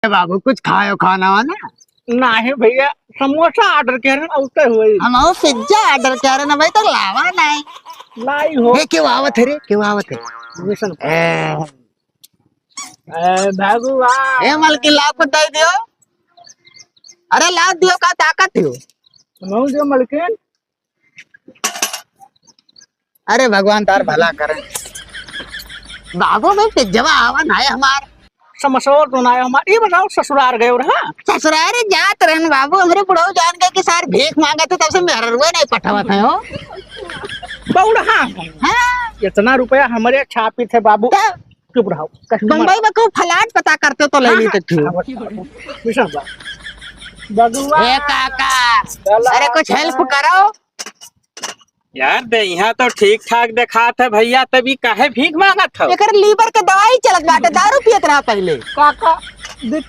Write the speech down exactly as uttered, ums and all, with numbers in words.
ए बाबू, कुछ खायो खाना वाना? नाही भइया, समोसा order किहे रहे, अउते हुए। हम वो pizza order किहे रहे ना भाई, तो लावा नाही। लाई हो। ए, केउ आवत है रे, केउ आवत है? मिशन। ए। ए, भगवान। ए, मलकिन, लाव कुछ दइ दियो। अरे, लाव दियो, का ताकत हो? हम दियो, मलकिन। अरे भगवान तार भला करे। बाबू भाई, पिज्जवा आवा नाही हमार। समसोर तो नाही हमार। ई बताओ, ससुरार गयो रहा? ससुरार जात रहन बाबू, हमरे बुढ़ऊ जान गए कि सार भीख मांगत है, तब से मेहररुए नाही पठावत है हो। बउड़हा। हाँ। इतना रुपया हमरे छापित है बाबू। तब चुप रहो। बम्बई में कहूँ flat पता करते तो ले हाँ, लेते थे। हाँ, हाँ, हाँ। भगवान। ए काका, चला। अरे कुछ help करो। यार, देहिया तो ठीक ठाक देखात है भइया, तब ई काहे भीख मांगत हो? एकर liver के दवाई चलत बाटे, दारू पियत रहा पहिले। काका, देख